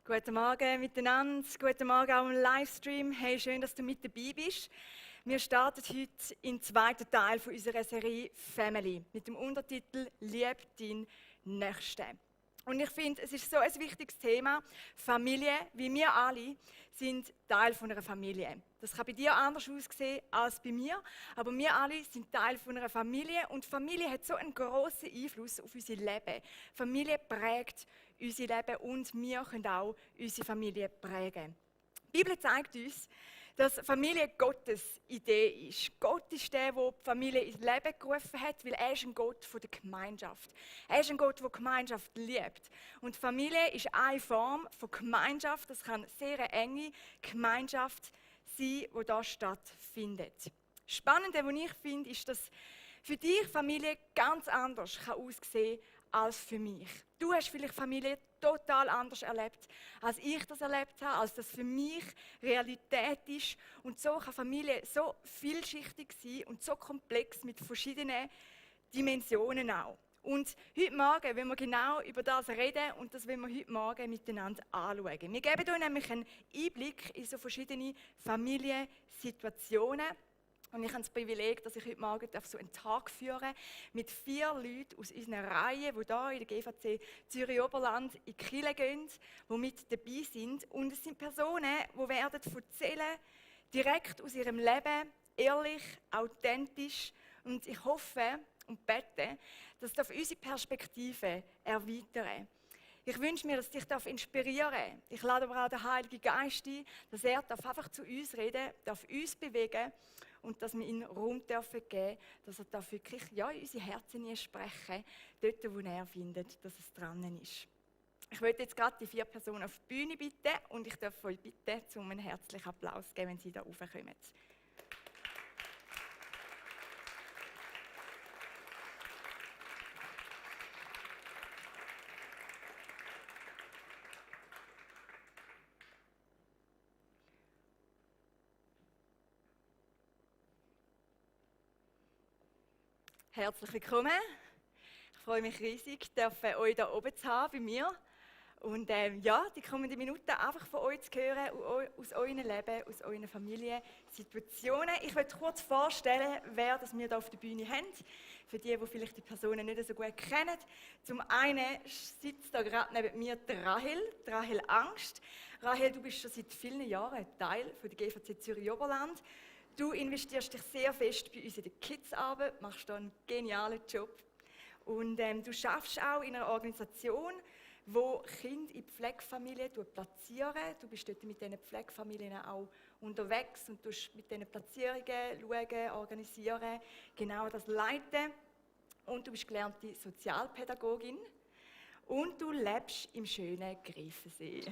Guten Morgen miteinander, guten Morgen auch im Livestream. Hey, schön, dass du mit dabei bist. Wir starten heute im zweiten Teil von unserer Serie Family mit dem Untertitel Lieb deinen Nächsten. Und ich finde, es ist so ein wichtiges Thema. Familie, wie wir alle, sind Teil von einer Familie. Das kann bei dir anders aussehen als bei mir, aber wir alle sind Teil von einer Familie und Familie hat so einen grossen Einfluss auf unser Leben. Familie prägt unser Leben und wir können auch unsere Familie prägen. Die Bibel zeigt uns, dass Familie Gottes Idee ist. Gott ist der die Familie ins Leben gerufen hat, weil er ist ein Gott von der Gemeinschaft. Er ist ein Gott, der Gemeinschaft liebt. Und Familie ist eine Form von Gemeinschaft. Das kann eine sehr enge Gemeinschaft sein, die da stattfindet. Spannend, was ich finde, ist, dass für dich Familie ganz anders aussehen kann als für mich. Du hast vielleicht Familie total anders erlebt, als ich das erlebt habe, als das für mich Realität ist. Und so kann Familie so vielschichtig sein und so komplex mit verschiedenen Dimensionen auch. Und heute Morgen wollen wir genau über das reden und das wollen wir heute Morgen miteinander anschauen. Wir geben euch nämlich einen Einblick in so verschiedene Familiensituationen. Und ich habe das Privileg, dass ich heute Morgen so einen Tag führen mit 4 Leuten aus unserer Reihe, die hier in der GVC Zürich-Oberland in die Kirche gehen, die mit dabei sind. Und es sind Personen, die werden erzählen, direkt aus ihrem Leben, ehrlich, authentisch. Und ich hoffe und bete, dass das unsere Perspektive erweitern. Ich wünsche mir, dass dich inspirieren darf. Ich lade aber auch den Heiligen Geist ein, dass er einfach zu uns reden darf, uns bewegen und dass wir ihm Raum dürfen geben, dass er wirklich in unsere Herzen sprechen, dort, wo er findet, dass es dran ist. Ich möchte jetzt gerade die 4 Personen auf die Bühne bitten und ich darf euch bitten, um einen herzlichen Applaus zu geben, wenn sie da raufkommen. Herzlich willkommen. Ich freue mich riesig, euch hier oben zu haben bei mir. Und die kommenden Minuten einfach von euch zu hören, aus eurem Leben, aus euren Familiensituationen. Ich möchte kurz vorstellen, wer das wir hier auf der Bühne haben. Für die vielleicht die Personen nicht so gut kennen. Zum einen sitzt da gerade neben mir Rahel Angst. Rahel, du bist schon seit vielen Jahren Teil von der GVC Zürich-Oberland. Du investierst dich sehr fest bei uns in der Kids-Arbeit, machst da einen genialen Job. Und du schaffst auch in einer Organisation, wo Kinder in Pflegefamilien platzieren. Du bist dort mit diesen Pflegefamilien auch unterwegs und tust mit diesen Platzierungen schauen, organisieren, genau das leiten. Und du bist gelernte Sozialpädagogin. Und du lebst im schönen Greifensee.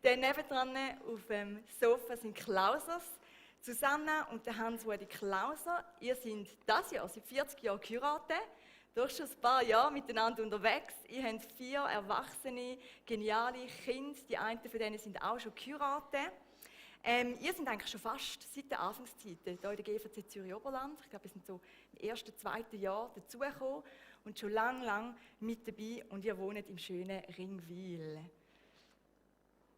Dann nebendran auf dem Sofa sind Klausers. Susanna und Hans-Rudi Klauser, ihr seid dieses Jahr seit 40 Jahren geheiratet. Doch schon ein paar Jahre miteinander unterwegs. Ihr habt 4 erwachsene, geniale Kinder. Die einen von denen sind auch schon geheiratet. Ihr seid eigentlich schon fast seit der Anfangszeit hier in der GVC Zürich-Oberland. Ich glaube, ihr seid so im 1., 2. Jahr dazugekommen und schon lang mit dabei. Und ihr wohnt im schönen Ringwil.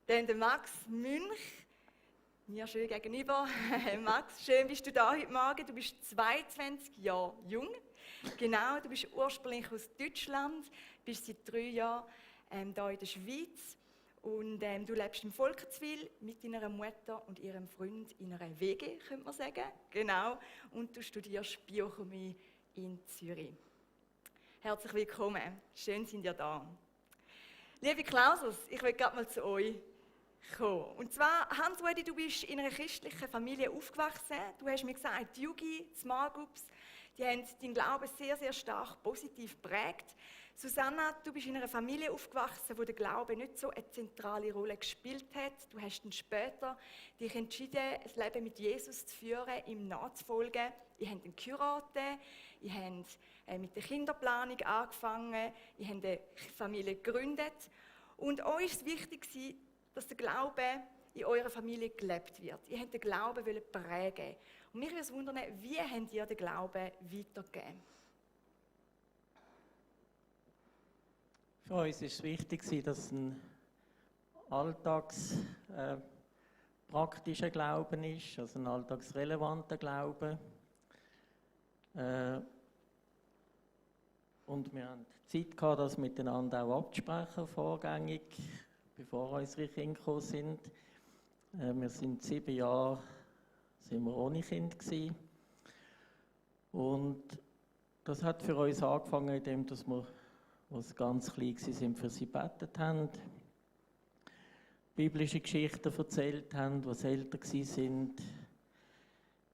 Dann der Max Münch. Mir schön gegenüber. Max, schön bist du da heute Morgen. Du bist 22 Jahre jung. Genau, du bist ursprünglich aus Deutschland, bist seit 3 Jahren hier in der Schweiz. Und du lebst in Volkenswil mit deiner Mutter und ihrem Freund in einer WG, könnte man sagen. Genau. Und du studierst Biochemie in Zürich. Herzlich willkommen. Schön, sind ihr da. Liebe Klausers, ich will gerade mal zu euch kommen. Und zwar, Hans-Rudi, du bist in einer christlichen Familie aufgewachsen. Du hast mir gesagt, die Jugend, die Small Groups, die haben deinen Glauben sehr, sehr stark positiv geprägt. Susanna, du bist in einer Familie aufgewachsen, wo der Glaube nicht so eine zentrale Rolle gespielt hat. Du hast dann später dich entschieden, das Leben mit Jesus zu führen, ihm nachzufolgen. Ihr habt ihn geheiratet, ihr habt mit der Kinderplanung angefangen, ihr habt eine Familie gegründet. Und euch ist es wichtig, dass der Glaube in eurer Familie gelebt wird. Ihr wollt den Glauben prägen. Und mich würde es wundern, wie habt ihr den Glauben weitergegeben? Für uns war es wichtig, dass ein alltagspraktischer Glauben ist, also ein alltagsrelevanter Glaube. Und wir haben Zeit gehabt, das miteinander auch abzusprechen, vorgängig, bevor unsere Kinder gekommen sind. Wir sind 7 Jahre ohne Kind gewesen. Und das hat für uns angefangen, indem dass wir, als sie ganz klein waren, für sie gebetet haben, biblische Geschichten erzählt haben, als sie älter waren.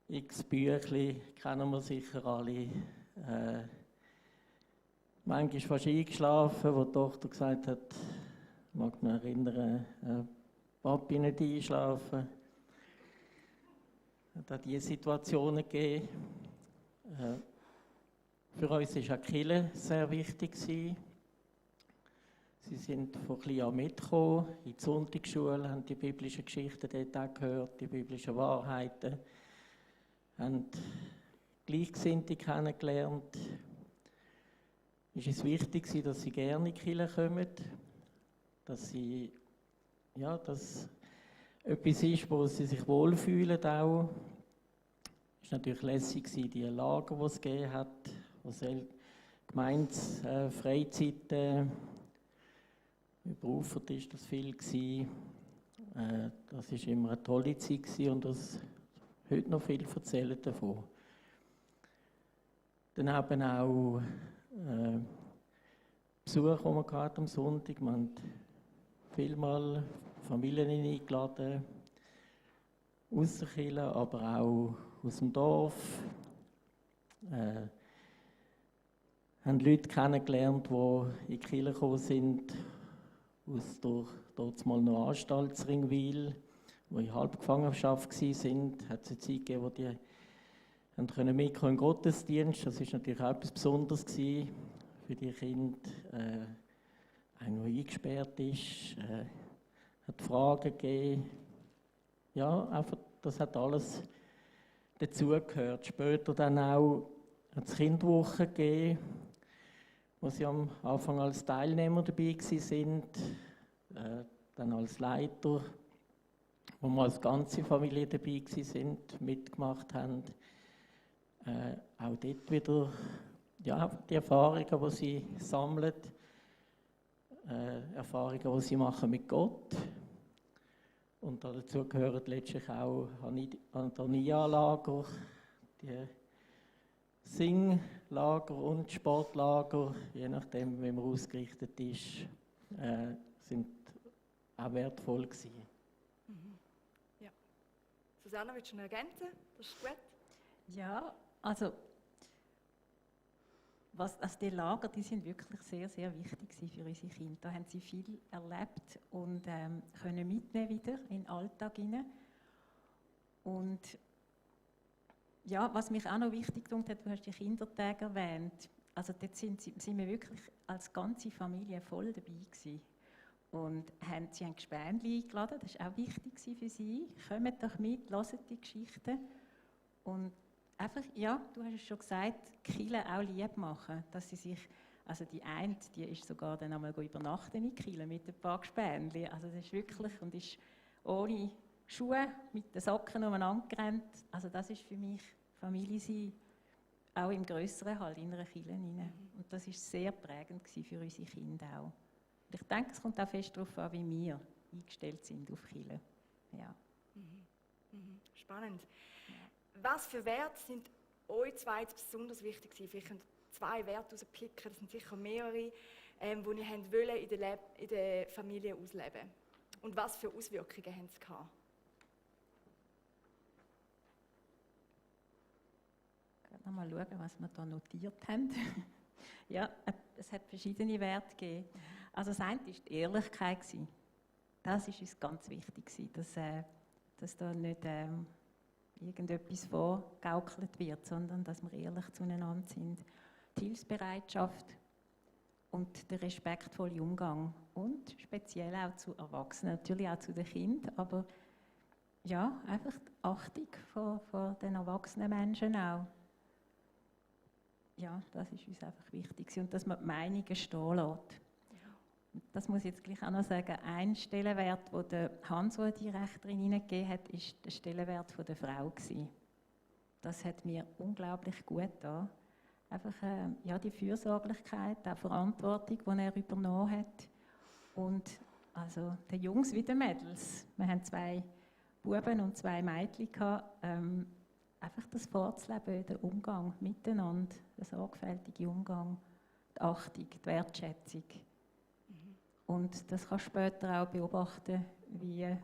X Büchlein kennen wir sicher alle. Manchmal fast eingeschlafen, wo die Tochter gesagt hat, ich mag mich erinnern, Papi nicht einschlafen. Es hat diese Situationen gegeben. Für uns war auch die Kirche sehr wichtig. Sie sind von klein an mitgekommen, in die Sonntagsschule, haben die biblischen Geschichten dort auch gehört, die biblischen Wahrheiten, haben Gleichgesinnte kennengelernt. Es war wichtig, dass sie gerne in die Kirche kommen, dass sie, ja, dass etwas ist, wo sie sich wohlfühlen auch. Es war natürlich lässig, die Lager, die es gegeben hat, wo Gemeinsfreizeiten überufert ist das viel gewesen. Das war immer eine tolle Zeit gewesen und das heute noch viel erzählen davon. Dann haben auch Besuch, die wir am Sonntag hatten. Wir haben vielmal Familien eingeladen, aus der Kirche, aber auch aus dem Dorf. Haben Leute kennengelernt, die in die Kirche gekommen sind, aus dort mal noch Anstaltsringwil, die in Halbgefangenschaft waren. Es hat eine Zeit gegeben, wo die mitkommen in den Gottesdienst. Das war natürlich auch etwas Besonderes für die Kinder. Einer, der eingesperrt ist, hat Fragen gegeben. Ja, einfach, das hat alles dazugehört. Später dann auch hat es Kinderwochen gegeben, wo sie am Anfang als Teilnehmer dabei waren, dann als Leiter, wo wir als ganze Familie dabei waren, mitgemacht haben. Auch dort wieder ja, die Erfahrungen, die sie sammeln, Erfahrungen, die sie machen mit Gott. Und dazu gehören letztlich auch Antonialager, die Singlager und Sportlager, je nachdem, wie man ausgerichtet ist, sind auch wertvoll gewesen. Ja. Susanna, willst du noch ergänzen? Das ist gut. Ja, also die Lager, die sind wirklich sehr, sehr wichtig für unsere Kinder. Da haben sie viel erlebt und können mitnehmen wieder in den Alltag hinein. Und ja, was mich auch noch wichtig gefunden hat, du hast die Kindertage erwähnt, also dort sind wir wirklich als ganze Familie voll dabei gewesen. Und sie haben Gespänli eingeladen, das war auch wichtig für sie. Kommt doch mit, hört die Geschichten. Und einfach, ja, du hast es schon gesagt, die Kirche auch lieb machen, dass sie sich, also die eine, die ist sogar dann einmal übernachten in die Kirche mit ein paar Gespänli. Also das ist wirklich, und ist ohne Schuhe, mit den Socken umeinander gerannt. Also das ist für mich Familie sein, auch im Grösseren halt, in einer Kirche rein. Und das war sehr prägend für unsere Kinder auch. Und ich denke, es kommt auch fest darauf an, wie wir eingestellt sind auf Kirche. Ja. Spannend. Was für Werte sind euch zwei jetzt besonders wichtig gewesen? Vielleicht könnt ihr 2 Werte rauspicken, das sind sicher mehrere, die ihr wollt in der Familie ausleben. Und was für Auswirkungen haben sie gehabt? Ich mal schauen, was wir da notiert haben. Ja, es hat verschiedene Werte gegeben. Also das eine war die Ehrlichkeit. Das war uns ganz wichtig, dass da nicht irgendetwas vorgegaukelt wird, sondern dass wir ehrlich zueinander sind. Die Hilfsbereitschaft und der respektvolle Umgang und speziell auch zu Erwachsenen, natürlich auch zu den Kindern, aber ja, einfach die Achtung vor den erwachsenen Menschen auch. Ja, das ist uns einfach wichtig und dass man die Meinungen stehen lässt. Das muss ich jetzt gleich auch noch sagen, ein Stellenwert, den der Hans-Rudi recht drin hineingegeben hat, ist der Stellenwert der Frau gewesen. Das hat mir unglaublich gut getan. Einfach ja, die Fürsorglichkeit, die Verantwortung, die er übernommen hat. Und also den Jungs wie den Mädels. Wir hatten 2 Buben und 2 Mädchen gehabt. Einfach das vorzuleben, den Umgang miteinander, der sorgfältige Umgang, die Achtung, die Wertschätzung. Und das kannst du später auch beobachten, wie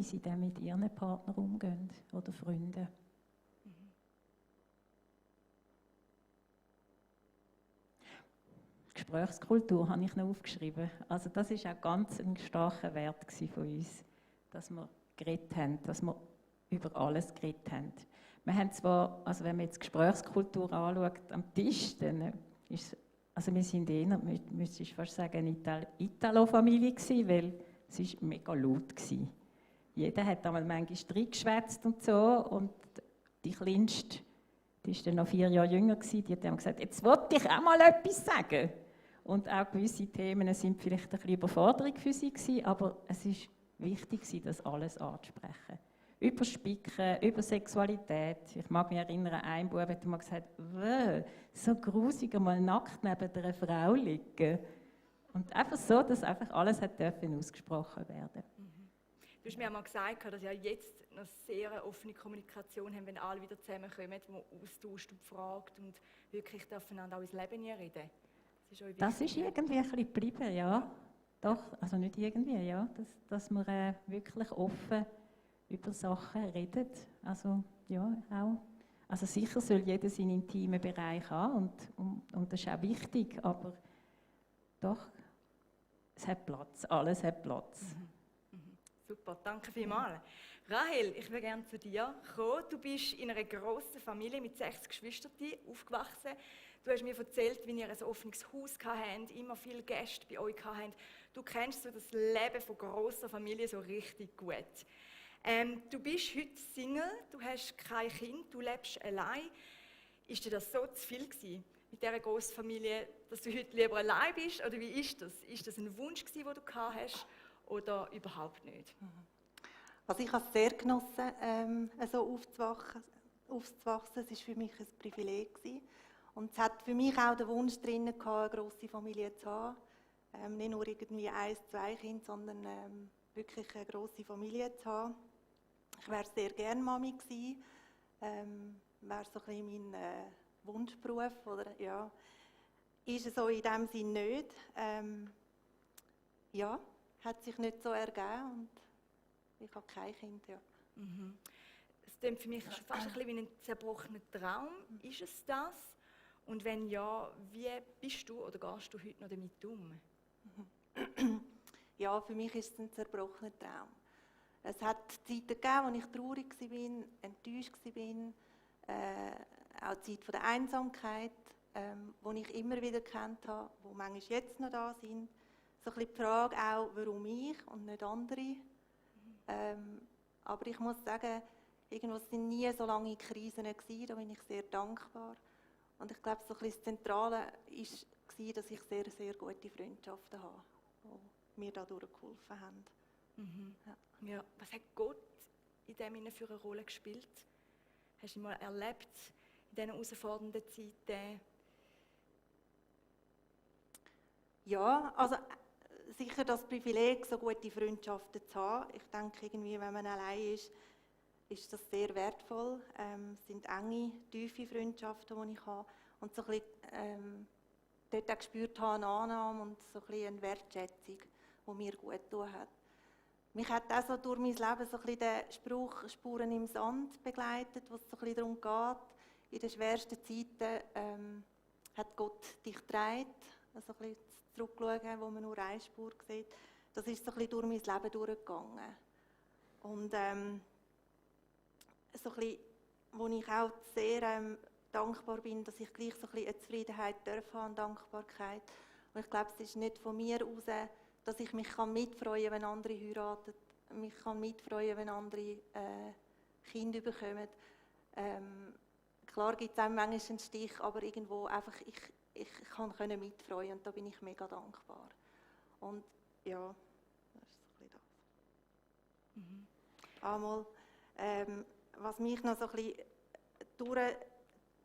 sie dann mit ihren Partnern umgehen oder Freunden. Gesprächskultur habe ich noch aufgeschrieben. Also das ist auch ganz ein starker Wert von uns, dass wir geredet haben, dass wir über alles geredet haben. Wir haben zwar, also wenn man jetzt Gesprächskultur anschaut am Tisch, dann ist also wir sind eher, müsste ich fast sagen, eine Italo-Familie gewesen, weil es war mega laut gewesen. Jeder hat einmal manchmal reingeschwätzt und so, und die Kleinste, die war dann noch 4 Jahre jünger gewesen, die hat dann gesagt, jetzt wollte ich auch mal etwas sagen. Und auch gewisse Themen sind vielleicht ein bisschen Überforderung für sie gewesen, aber es war wichtig, das alles anzusprechen. Über Spicken, über Sexualität. Ich mag mich erinnern, ein Bub hat mal gesagt, so grusig, mal nackt neben einer Frau liegen. Und einfach so, dass einfach alles ausgesprochen werden. Du hast mir einmal gesagt, dass ja jetzt noch sehr eine offene Kommunikation haben, wenn alle wieder zusammenkommen, wo man austauscht und fragt und wirklich aufeinander auch ins Leben reden. Das ist irgendwie ein bisschen geblieben, ja. Doch, also nicht irgendwie, ja. Dass man wirklich offen über Sachen redet. Also, ja, auch. Also sicher soll jeder seinen intimen Bereich haben und das ist auch wichtig, aber doch, es hat Platz, alles hat Platz. Super, danke vielmals. Rahel, ich würde gerne zu dir kommen. Du bist in einer grossen Familie mit 6 Geschwistern aufgewachsen. Du hast mir erzählt, wie ihr ein offenes Haus hattet, immer viele Gäste bei euch hattet. Du kennst so das Leben von grosser Familie so richtig gut. Du bist heute Single, du hast kein Kind, du lebst allein. Ist dir das so zu viel gewesen, mit dieser grossen Familie, dass du heute lieber allein bist? Oder wie ist das? Ist das ein Wunsch gewesen, den du gehabt hast, oder überhaupt nicht? Also ich habe es sehr genossen, so aufzuwachsen. Es war für mich ein Privileg gewesen. Und es hat für mich auch den Wunsch drin gehabt, eine grosse Familie zu haben. Nicht nur irgendwie 1, 2 Kinder, sondern wirklich eine grosse Familie zu haben. Ich wäre sehr gerne Mami gewesen. Wäre so ein bisschen mein Wunschberuf, oder? Ja. Ist es so in dem Sinn nicht. Ja, hat sich nicht so ergeben und ich habe kein Kind. Ja. Es klingt für mich fast ein bisschen wie ein zerbrochener Traum. Ist es das? Und wenn ja, wie bist du oder gehst du heute noch damit um? Ja, für mich ist es ein zerbrochener Traum. Es hat Zeiten gegeben, wo ich traurig war, enttäuscht war, auch die Zeit der Einsamkeit, die ich immer wieder gekannt habe, die manchmal jetzt noch da sind. So ein bisschen die Frage auch, warum ich und nicht andere. Aber ich muss sagen, irgendwo sind nie so lange Krisen gewesen, da bin ich sehr dankbar. Und ich glaube, so ein bisschen das Zentrale war, dass ich sehr, sehr gute Freundschaften habe, die mir dadurch geholfen haben. Ja. Was hat Gott in dem für eine Rolle gespielt? Hast du ihn mal erlebt in diesen herausfordernden Zeiten? Ja, also sicher das Privileg, so gute Freundschaften zu haben. Ich denke, irgendwie, wenn man allein ist, ist das sehr wertvoll. Es sind enge, tiefe Freundschaften, die ich habe. Und so ein bisschen, dort auch gespürt habe, eine Annahme und so ein bisschen eine Wertschätzung, die mir gut getan hat. Mich hat auch so durch mein Leben so ein bisschen der Spruch «Spuren im Sand» begleitet, wo es so ein bisschen darum geht, in den schwersten Zeiten hat Gott dich getragen. Also ein bisschen zurückschauen, wo man nur eine Spur sieht. Das ist so ein bisschen durch mein Leben durchgegangen. Und so ein bisschen, wo ich auch sehr dankbar bin, dass ich gleich so ein bisschen eine Zufriedenheit haben, eine Dankbarkeit. Und ich glaube, es ist nicht von mir aus, dass ich mich mitfreuen kann, wenn andere heiraten, mich mitfreuen, wenn andere Kinder bekommen. Klar gibt es auch manchmal einen Stich, aber irgendwo einfach, ich kann mitfreuen und da bin ich mega dankbar. Und ja, das ist so ein bisschen das. Einmal, was mich noch so ein bisschen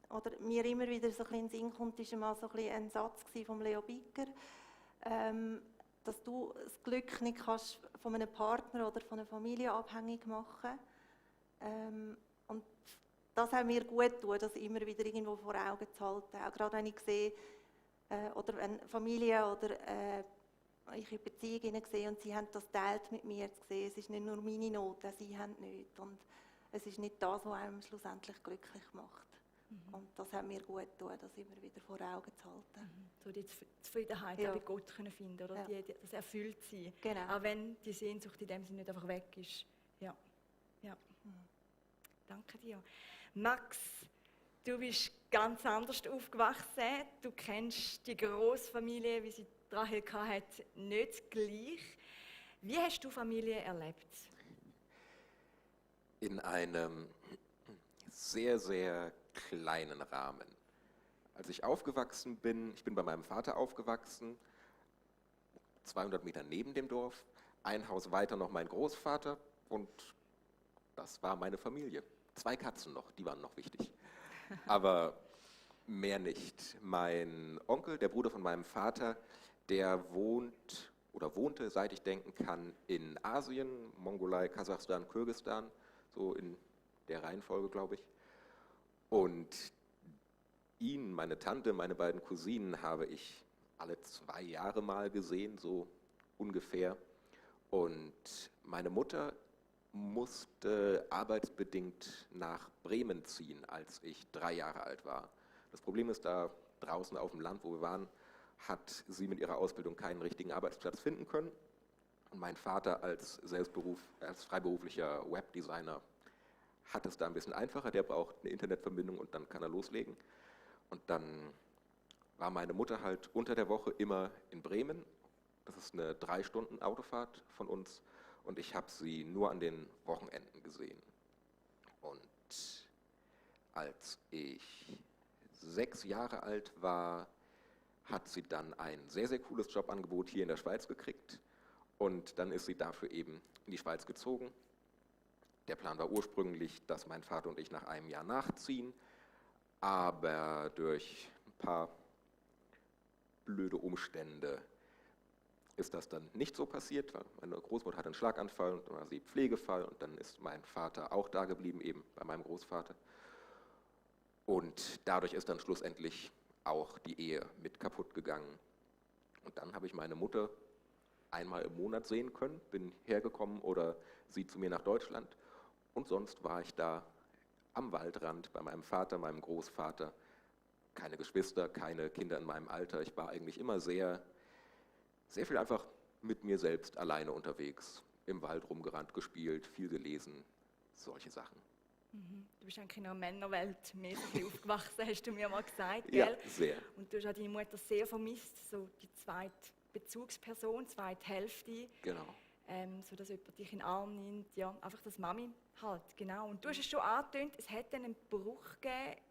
oder mir immer wieder so ein bisschen in den Sinn kommt, ist einmal so ein bisschen ein Satz von Leo Bicker, dass du das Glück nicht kannst von einem Partner oder von einer Familie abhängig machen. Und das hat mir gut getan, das immer wieder irgendwo vor Augen zu halten. Auch gerade wenn ich sehe, oder wenn Familie oder ich in Beziehungen sehe und sie haben das teilt mit mir, zu sehen, es ist nicht nur meine Noten, sie haben nichts. Und es ist nicht das, was einem schlussendlich glücklich macht. Und das hat mir gut getan, das immer wieder vor Augen zu halten. So die Zufriedenheit Ja. bei Gott können finden, oder? Ja. Das Erfülltsein. Genau. Auch wenn die Sehnsucht in dem Sinne nicht einfach weg ist. Ja. Danke dir. Max, du bist ganz anders aufgewachsen. Du kennst die Großfamilie, wie sie Rahel hatte, nicht gleich. Wie hast du Familie erlebt? In einem sehr, sehr kleinen Rahmen. Als ich aufgewachsen bin, ich bin bei meinem Vater aufgewachsen, 200 Meter neben dem Dorf, ein Haus weiter noch mein Großvater und das war meine Familie. 2 Katzen noch, die waren noch wichtig. Aber mehr nicht. Mein Onkel, der Bruder von meinem Vater, der wohnte, seit ich denken kann, in Asien, Mongolei, Kasachstan, Kirgisistan, so in der Reihenfolge, glaube ich. Und ihn, meine Tante, meine beiden Cousinen habe ich alle 2 Jahre mal gesehen, so ungefähr. Und meine Mutter musste arbeitsbedingt nach Bremen ziehen, als ich 3 Jahre alt war. Das Problem ist, da draußen auf dem Land, wo wir waren, hat sie mit ihrer Ausbildung keinen richtigen Arbeitsplatz finden können. Und mein Vater als freiberuflicher Webdesigner hat es da ein bisschen einfacher. Der braucht eine Internetverbindung und dann kann er loslegen. Und dann war meine Mutter halt unter der Woche immer in Bremen. Das ist eine 3 Stunden Autofahrt von uns. Und ich habe sie nur an den Wochenenden gesehen. Und als ich 6 Jahre alt war, hat sie dann ein sehr, sehr cooles Jobangebot hier in der Schweiz gekriegt. Und dann ist sie dafür eben in die Schweiz gezogen. Der Plan war ursprünglich, dass mein Vater und ich nach einem Jahr nachziehen. Aber durch ein paar blöde Umstände ist das dann nicht so passiert, weil meine Großmutter hatte einen Schlaganfall und dann war sie Pflegefall und dann ist mein Vater auch da geblieben, eben bei meinem Großvater. Und dadurch ist dann schlussendlich auch die Ehe mit kaputt gegangen. Und dann habe ich meine Mutter einmal im Monat sehen können, bin hergekommen oder sie zu mir nach Deutschland und sonst war ich da am Waldrand bei meinem Vater, meinem Großvater, keine Geschwister, keine Kinder in meinem Alter. Ich war eigentlich immer sehr viel einfach mit mir selbst alleine unterwegs, im Wald rumgerannt, gespielt, viel gelesen, solche Sachen. Du bist eigentlich in einer Männerwelt mäßig aufgewachsen, hast du mir mal gesagt, Ja, gell? sehr. Und du hast auch deine Mutter sehr vermisst, so die zweite Bezugsperson, zweite Hälfte, Genau. so dass jemand dich in den Arm nimmt, ja, einfach das Mami halt, genau. Und du hast es schon angetönt, es hat einen Bruch gegeben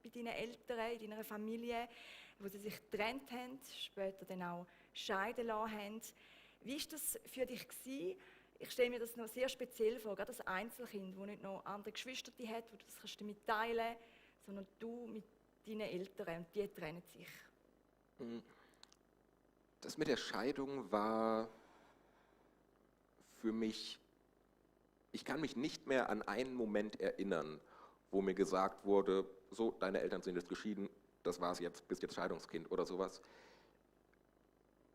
bei deinen Eltern, in deiner Familie, wo sie sich getrennt haben, später dann auch scheiden lassen haben. Wie war das für dich gewesen? Ich stelle mir das noch sehr speziell vor, gerade als Einzelkind, das nicht noch andere Geschwister hat, wo du das damit teilen kannst, sondern du mit deinen Eltern und die trennen sich. Das mit der Scheidung war für mich, ich kann mich nicht mehr an einen Moment erinnern, wo mir gesagt wurde, so, deine Eltern sind jetzt geschieden, das war's jetzt, bist jetzt Scheidungskind oder sowas.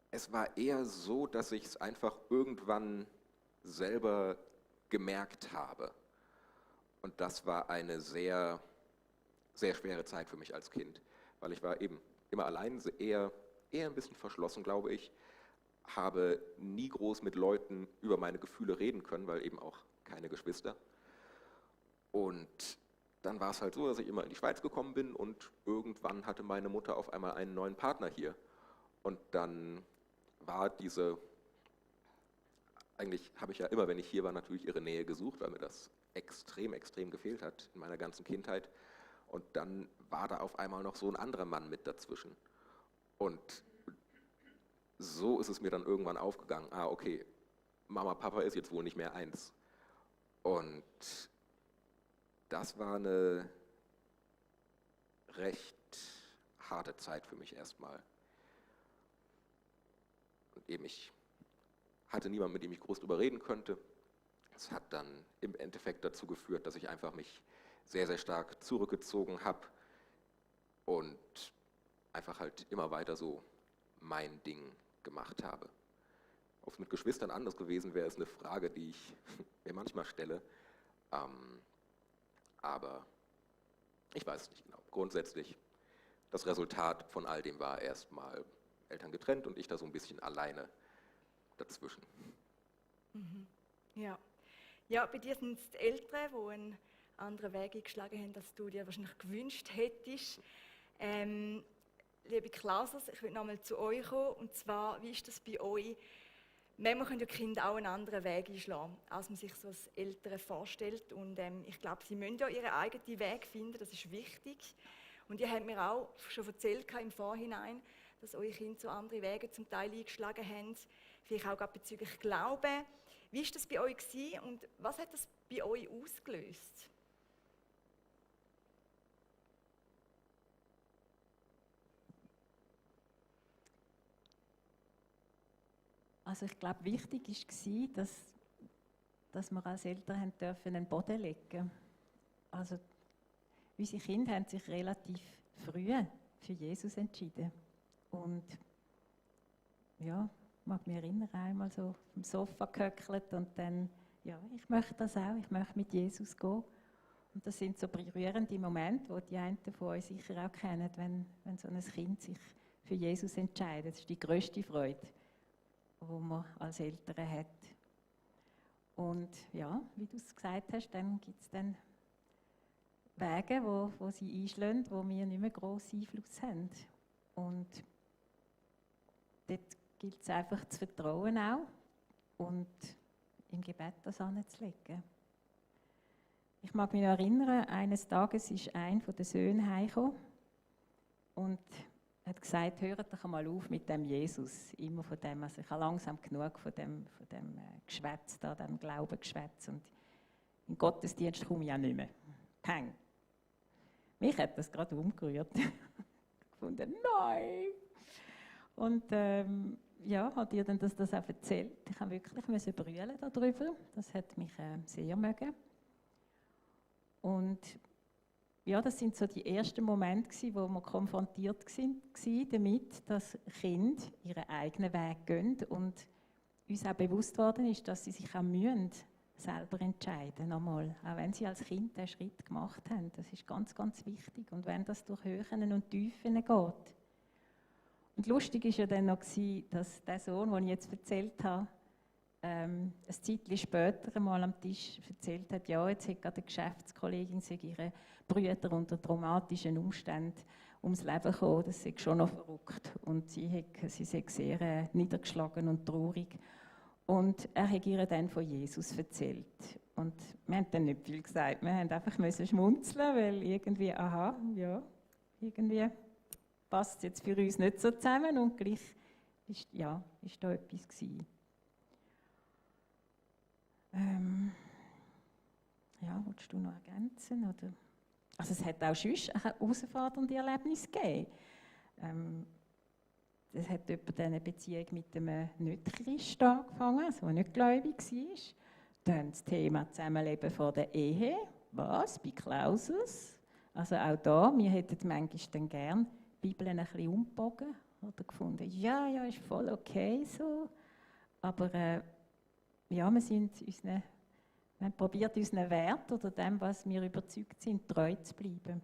Es war eher so, dass ich es einfach irgendwann selber gemerkt habe. Und das war eine sehr, sehr schwere Zeit für mich als Kind, weil ich war eben immer allein, eher ein bisschen verschlossen, glaube ich, habe nie groß mit Leuten über meine Gefühle reden können, weil eben auch keine Geschwister. Und dann war es halt so, dass ich immer in die Schweiz gekommen bin und irgendwann hatte meine Mutter auf einmal einen neuen Partner hier. Und dann war eigentlich habe ich ja immer, wenn ich hier war, natürlich ihre Nähe gesucht, weil mir das extrem, extrem gefehlt hat in meiner ganzen Kindheit. Und dann war da auf einmal noch so ein anderer Mann mit dazwischen. Und so ist es mir dann irgendwann aufgegangen, okay, Mama, Papa ist jetzt wohl nicht mehr eins. Und das war eine recht harte Zeit für mich erstmal. Und eben, ich hatte niemanden, mit dem ich groß drüber reden könnte. Das hat dann im Endeffekt dazu geführt, dass ich einfach mich sehr, sehr stark zurückgezogen habe und einfach halt immer weiter so mein Ding gemacht habe. Ob es mit Geschwistern anders gewesen wäre, ist eine Frage, die ich mir manchmal stelle. Aber ich weiß es nicht genau. Grundsätzlich, das Resultat von all dem war erstmal Eltern getrennt und ich da so ein bisschen alleine dazwischen. Ja. Ja, bei dir sind es die Eltern, die einen anderen Weg eingeschlagen haben, als du dir wahrscheinlich gewünscht hättest. Liebe Klausers, ich will nochmal zu euch kommen. Und zwar, wie ist das bei euch? Manchmal können ja Kinder auch einen anderen Weg einschlagen, als man sich so als Eltern vorstellt. Und ich glaube, sie müssen ja ihren eigenen Weg finden, das ist wichtig. Und ihr habt mir auch schon erzählt im Vorhinein, dass eure Kinder so andere Wege zum Teil eingeschlagen haben. Vielleicht auch gerade bezüglich Glauben. Wie war das bei euch gewesen und was hat das bei euch ausgelöst? Also ich glaube, wichtig war, dass wir als Eltern haben dürfen einen Boden legen. Also unsere Kinder haben sich relativ früh für Jesus entschieden. Und ja, ich mag mich erinnern, einmal so auf dem Sofa gehöckelt und dann, ja, ich möchte das auch, ich möchte mit Jesus gehen. Und das sind so berührende Momente, die einen von euch sicher auch kennen, wenn so ein Kind sich für Jesus entscheidet. Das ist die grösste Freude, die man als Eltern hat. Und ja, wie du es gesagt hast, dann gibt es dann Wege, wo sie einschlagen, wo wir nicht mehr grossen Einfluss haben. Und dort gilt es einfach zu vertrauen auch und im Gebet das anzulegen. Ich mag mich noch erinnern, eines Tages ist einer der Söhne heimgekommen und hat gesagt, hört doch einmal auf mit dem Jesus, immer von dem, also ich habe langsam genug von dem Geschwätz da, dem Glaubengeschwätz und im Gottesdienst komme ich auch nicht mehr. Peng. Mich hat das gerade umgerührt. Ich gefunden, nein! Und ja, hat ihr dann das auch erzählt? Ich habe wirklich brüllen darüber. Das hat mich sehr mögen. Und ja, das sind so die ersten Momente gewesen, wo wir konfrontiert waren damit, dass Kinder ihren eigenen Weg gehen und uns auch bewusst worden ist, dass sie sich auch müssen selber entscheiden nochmal, auch wenn sie als Kind den Schritt gemacht haben. Das ist ganz, ganz wichtig. Und wenn das durch Höhen und Tiefen geht. Und lustig war ja dann noch, dass der Sohn, den ich jetzt erzählt habe, ein Zeitchen später einmal am Tisch erzählt hat, ja, jetzt hat gerade eine Geschäftskollegin ihre Brüder unter traumatischen Umständen ums Leben gekommen. Das ist schon noch verrückt. Und sie sei sehr niedergeschlagen und traurig. Und er hat ihr dann von Jesus erzählt. Und wir haben dann nicht viel gesagt. Wir haben einfach schmunzeln, weil irgendwie, aha, ja, irgendwie passt es jetzt für uns nicht so zusammen. Und gleich ist da etwas gewesen. Ja, willst du noch ergänzen? Oder? Also es hat auch sonst herausfordernde Erlebnisse gegeben. Es hat jemand eine Beziehung mit einem Nicht-Christ angefangen, also der nicht gläubig war. Dann das Thema Zusammenleben vor der Ehe. Was? Bei Klausus? Also auch da, wir hätten manchmal dann gerne die Bibel ein bisschen umgebogen oder gefunden, ja, ist voll okay so. Aber ja, wir haben probiert, unseren Wert oder dem, was wir überzeugt sind, treu zu bleiben.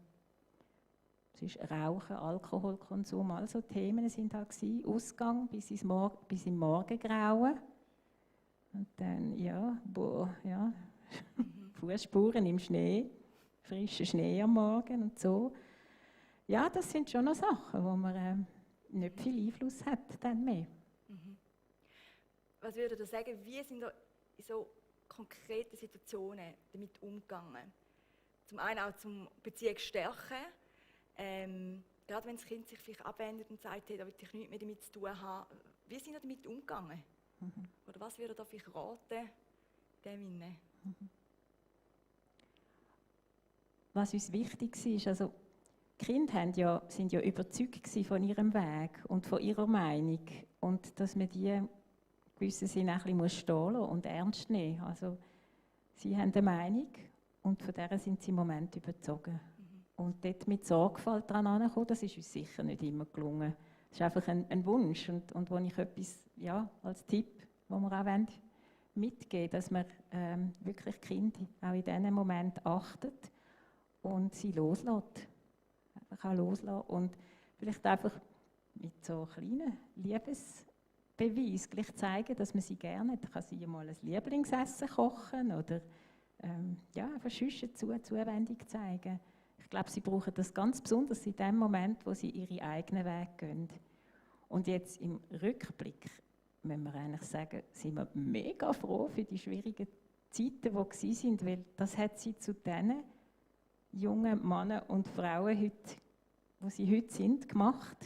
Es ist Rauchen, Alkoholkonsum, also Themen sind da gewesen. Ausgang bis im Morgengrauen. Und dann, Fußspuren im Schnee, frischer Schnee am Morgen und so. Ja, das sind schon noch Sachen, wo man nicht viel Einfluss hat dann mehr. Was würdet ihr sagen, wie sind ihr in so konkreten Situationen damit umgegangen? Zum einen auch zum Beziehung stärken, gerade wenn das Kind sich vielleicht abwendet und sagt, hey, da will ich nichts mehr damit zu tun haben. wie sind ihr damit umgegangen? Oder was würde ihr da vielleicht raten, dem inne? Was uns wichtig war, also die Kinder sind ja überzeugt von ihrem Weg und von ihrer Meinung und dass man die in gewissen Sinne ein bisschen stehen lassen und ernst nehmen. Also sie haben eine Meinung und von der sind sie im Moment überzogen. Und dort mit Sorgfalt daran herankommen, das ist uns sicher nicht immer gelungen. Das ist einfach ein Wunsch und wo ich etwas, ja, als Tipp, den wir auch mitgeben wollen, dass man wirklich die Kinder auch in diesen Moment achtet und sie loslässt. Einfach auch loslassen und vielleicht einfach mit so kleinen Liebesbeweis gleich zeigen, dass man sie gerne hat. Kann sie mal ein Lieblingsessen kochen oder ja, einfach Zuwendung zeigen. Ich glaube, sie brauchen das ganz besonders in dem Moment, wo sie ihre eigenen Wege gehen. Und jetzt im Rückblick müssen wir eigentlich sagen, sind wir mega froh für die schwierigen Zeiten, die waren, weil das hat sie zu diesen jungen Männern und Frauen, heute, wo sie heute sind, gemacht.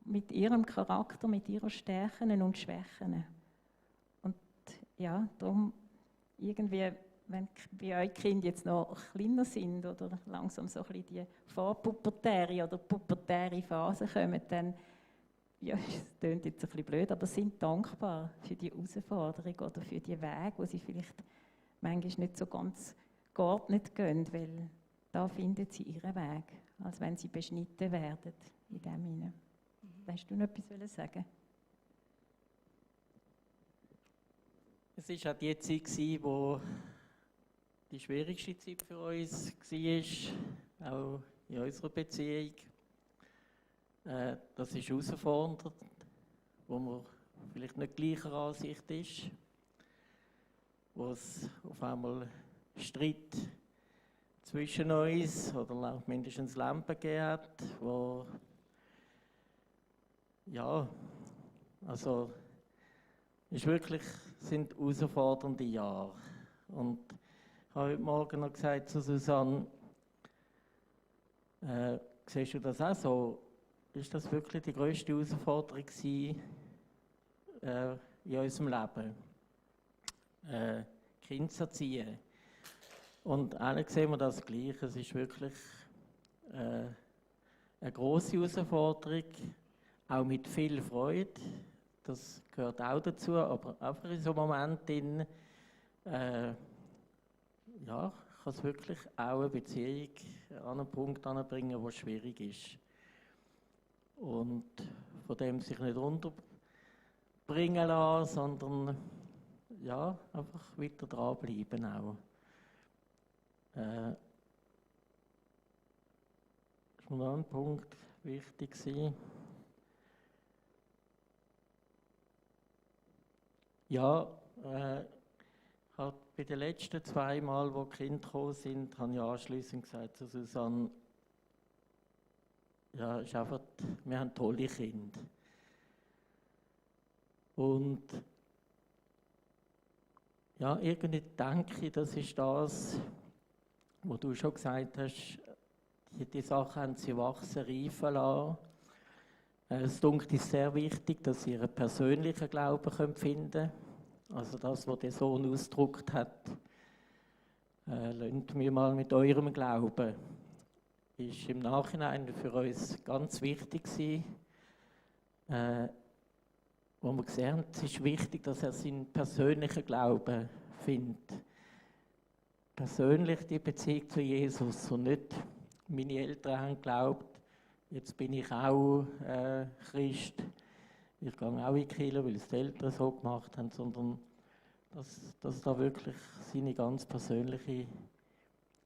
Mit ihrem Charakter, mit ihren Stärken und Schwächen. Und ja, darum irgendwie, wenn bei euch Kinder jetzt noch kleiner sind oder langsam so ein bisschen die vorpubertäre oder pubertäre Phase kommen, dann, ja, es klingt jetzt ein bisschen blöd, aber sind dankbar für die Herausforderung oder für die Wege, wo sie vielleicht manchmal nicht so ganz geordnet gehen, weil da finden sie ihren Weg, als wenn sie beschnitten werden in dem hinein. Willst du noch etwas sagen? Es war auch die Zeit, wo die schwierigste Zeit für uns war, auch in unserer Beziehung. Das ist herausfordernd, wo man vielleicht nicht gleicher Ansicht ist, wo es auf einmal Streit zwischen uns oder mindestens Lampen gegeben hat, wo ja, also es sind herausfordernde Jahre. Und ich habe heute Morgen noch gesagt zu Susanne, siehst du das auch so? Ist das wirklich die grösste Herausforderung gewesen, in unserem Leben? Kinder zu erziehen. Und alle sehen wir das gleich. Es ist wirklich eine grosse Herausforderung, auch mit viel Freude. Das gehört auch dazu, aber einfach in so einem Moment ja, kann es wirklich auch eine Beziehung an einen Punkt anbringen, der schwierig ist. Und von dem sich nicht runterbringen lassen, sondern ja, einfach weiter dranbleiben auch. Ist mir noch ein Punkt wichtig gewesen. Ja, ich habe bei den letzten 2 Mal, wo die Kinder gekommen sind, habe ich anschliessend gesagt zu Susanne, ja, ist einfach, wir haben tolle Kinder. Und ja, irgendwie denke ich, das ist das, was du schon gesagt hast, die Sachen haben sie wachsen, reifen lassen. Es ist sehr wichtig, dass sie ihren persönlichen Glauben finden können. Also das, was der Sohn ausgedrückt hat, lasst mich mal mit eurem Glauben, ist im Nachhinein für uns ganz wichtig gewesen. Wo wir gesehen haben, es ist wichtig, dass er seinen persönlichen Glauben findet. Persönlich die Beziehung zu Jesus und nicht, meine Eltern haben geglaubt, jetzt bin ich auch Christ, ich gehe auch in die Kirche, weil es die Eltern so gemacht haben, sondern dass da wirklich seine ganz persönliche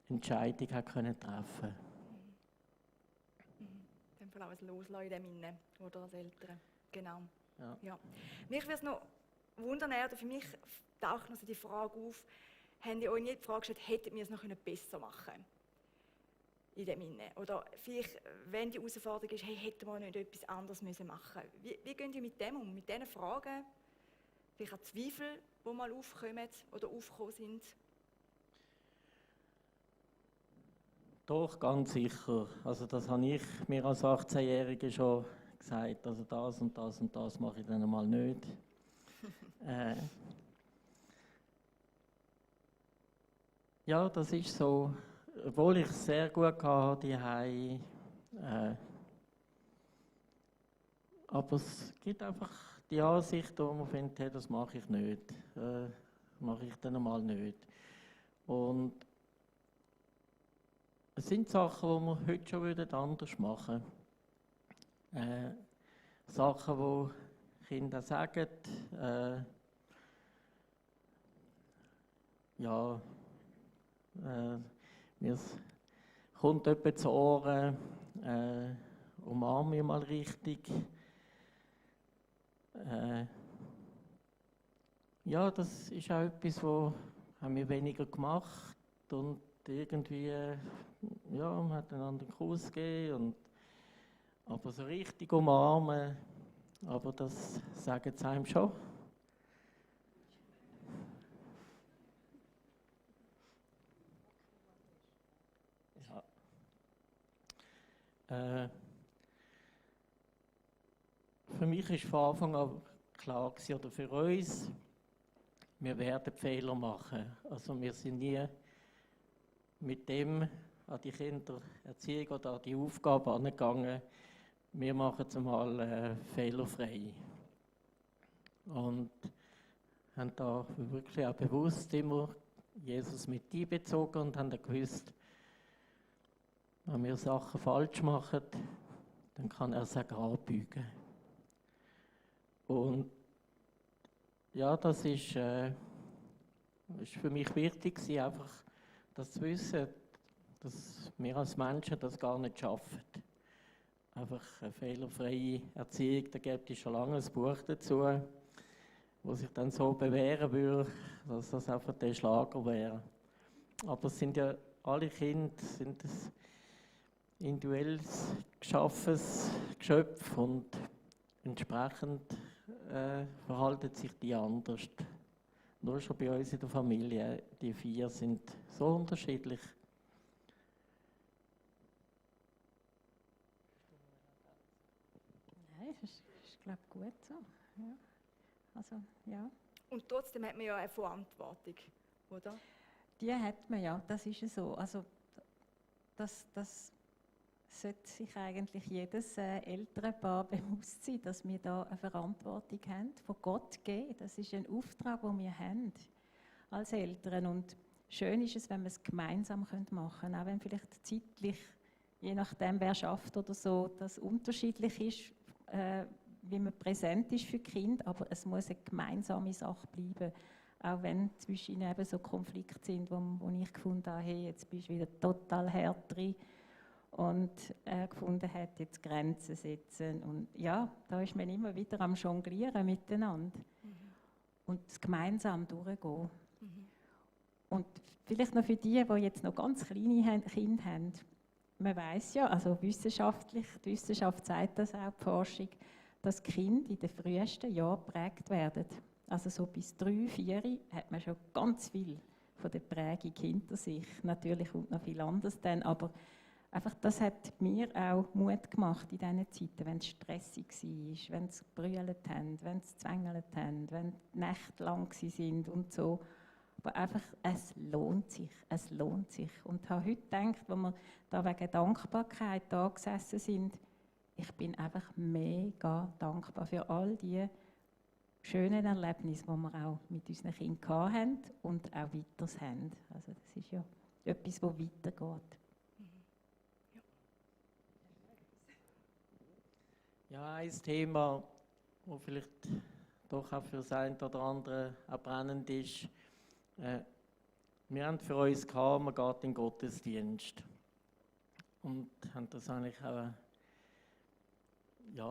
Entscheidung hat können treffen. Dann vielleicht auch ein Loslassen in dem Innen, oder als Eltern. Genau. Ja. Ja. Mich würde es noch wundern, oder für mich taucht noch so die Frage auf, haben ihr euch nie die Frage gestellt, hätten wir es noch besser machen können? In dem Innen. Oder vielleicht, wenn die Herausforderung ist, hey, hätten wir nicht etwas anderes machen müssen. Wie gehen ihr mit dem um? Mit diesen Fragen? Vielleicht auch Zweifel, die mal aufkommen oder aufgekommen sind? Doch, ganz sicher. Also das habe ich mir als 18-Jähriger schon gesagt, also das und das und das mache ich dann einmal nicht. Ja, das ist so, obwohl ich es sehr gut hatte, die aber es gibt einfach die Ansicht, wo man findet, hey, das mache ich nicht, mache ich dann einmal nicht. Und es sind Sachen, die wir heute schon anders machen würden. Sachen, die Kinder sagen, ja, mir kommt jemand zu Ohren, umarme mich mal richtig. Ja, das ist auch etwas, das haben wir weniger gemacht und irgendwie, ja, man hat einander einen Kuss gegeben, aber so richtig umarmen, aber das sagen sie einem schon. Ja. Für mich ist von Anfang an klar gewesen, oder für uns, wir werden Fehler machen. Also wir sind nie mit dem an die Kindererziehung oder an die Aufgabe angegangen, wir machen es mal fehlerfrei. Und haben da wirklich auch bewusst immer Jesus mit einbezogen und haben dann gewusst, wenn wir Sachen falsch machen, dann kann er sie gerade beugen. Und ja, das ist für mich wichtig gewesen, einfach das zu wissen, dass wir als Menschen das gar nicht schaffen. Einfach eine fehlerfreie Erziehung, da gibt es schon lange ein Buch dazu, wo sich dann so bewähren würde, dass das einfach der Schlager wäre. Aber es sind ja alle Kinder sind ein individuell geschaffenes Geschöpf und entsprechend verhalten sich die anders. Nur schon bei uns in der Familie, die 4 sind so unterschiedlich. Nein, das ist glaube ich, gut so. Ja. Also, ja. Und trotzdem hat man ja eine Verantwortung, oder? Die hat man ja, das ist ja so. Also, das sollte sich eigentlich jedes Elternpaar bewusst sein, dass wir da eine Verantwortung haben, von Gott gegeben. Das ist ein Auftrag, den wir haben als Eltern. Und schön ist es, wenn wir es gemeinsam machen können, auch wenn vielleicht zeitlich, je nachdem wer schafft oder so, das unterschiedlich ist, wie man präsent ist für die Kinder, aber es muss eine gemeinsame Sache bleiben. Auch wenn zwischen ihnen eben so Konflikte sind, wo ich gefunden habe, hey, jetzt bist du wieder total hart drin. Und gefunden hat, jetzt Grenzen setzen. Und ja, da ist man immer wieder am Jonglieren miteinander. Und das gemeinsam durchgehen. Und vielleicht noch für die jetzt noch ganz kleine Kinder haben, man weiss ja, also wissenschaftlich, die Wissenschaft sagt das auch, die Forschung, dass Kinder in den frühesten Jahren geprägt werden. Also so bis 3, 4 hat man schon ganz viel von der Prägung hinter sich. Natürlich kommt noch viel anderes dann, aber einfach, das hat mir auch Mut gemacht in diesen Zeiten, wenn es stressig war, wenn sie gebrüllt haben, wenn sie gezwängelt haben, wenn die Nächte lang waren und so. Aber einfach, es lohnt sich, es lohnt sich. Und ich habe heute gedacht, als wir da wegen Dankbarkeit da gesessen sind, ich bin einfach mega dankbar für all die schönen Erlebnisse, die wir auch mit unseren Kindern hatten und auch weiter haben. Also das ist ja etwas, das weitergeht. Ja, ein Thema, das vielleicht doch auch für das eine oder andere auch brennend ist. Wir haben für uns gehabt, man geht in den Gottesdienst. Und haben das eigentlich auch